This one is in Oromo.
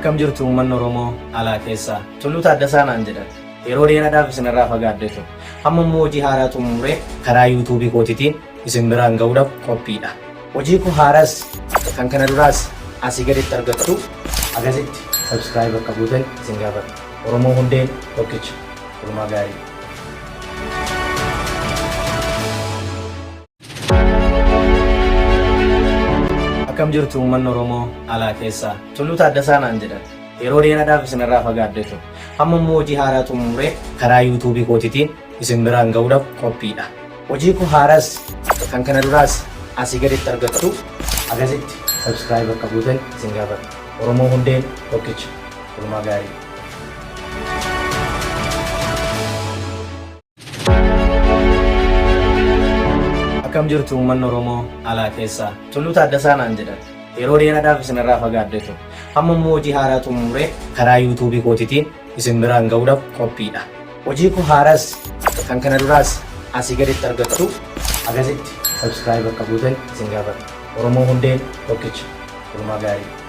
Akkam jirtu uummanni Oromoo alaa keessaa? Tulluu Taaddasaa naan jedhan. Yeroo dheeraadhaaf isinirraa fagaadhee ture. Amma immoo hojii haaraa xumuree karaa yuutuubii kootiitiin isin biraan ga'uudhaaf qophiidha. Hojii koo haaraas kan kana duraas asii gaditti argattu agasitti subscribe akka gootan isin gaafadha. Oromoo hundeen tokkicha. Oolmaa gaarii. Akkam jirtu uummanni Oromoo alaa keessaa? Tulluu Taaddasaa naan jedhan. Yeroo dheeraadhaaf isinirraa fagaadhee ture. Amma immoo hojii haaraa xumuree karaa yuutuubii kootiitiin isin biraan ga'uudhaaf qophiidha. Hojii koo haaraas kan kana duraas asii gaditti argattu agasitti subscribe akka gootan isin gaafadha. Oromoo hundeen tokkicha. Oolmaa gaarii. Akkam jirtu uummanni Oromoo alaa keessaa? Tulluu Taaddasaa naan jedhan. Yeroo dheeraadhaaf isinirraa fagaadhee ture. Amma immoo hojii haaraa xumuree karaa yuutuubii kootiitiin isin biraan ga'uudhaaf qophiidha. Hojii koo haaraas kan kana duraas asii gaditti argattu agasitti subscribe akka gootan isin gaafadha. Oromoo hundeen tokkicha. Oolmaa gaarii.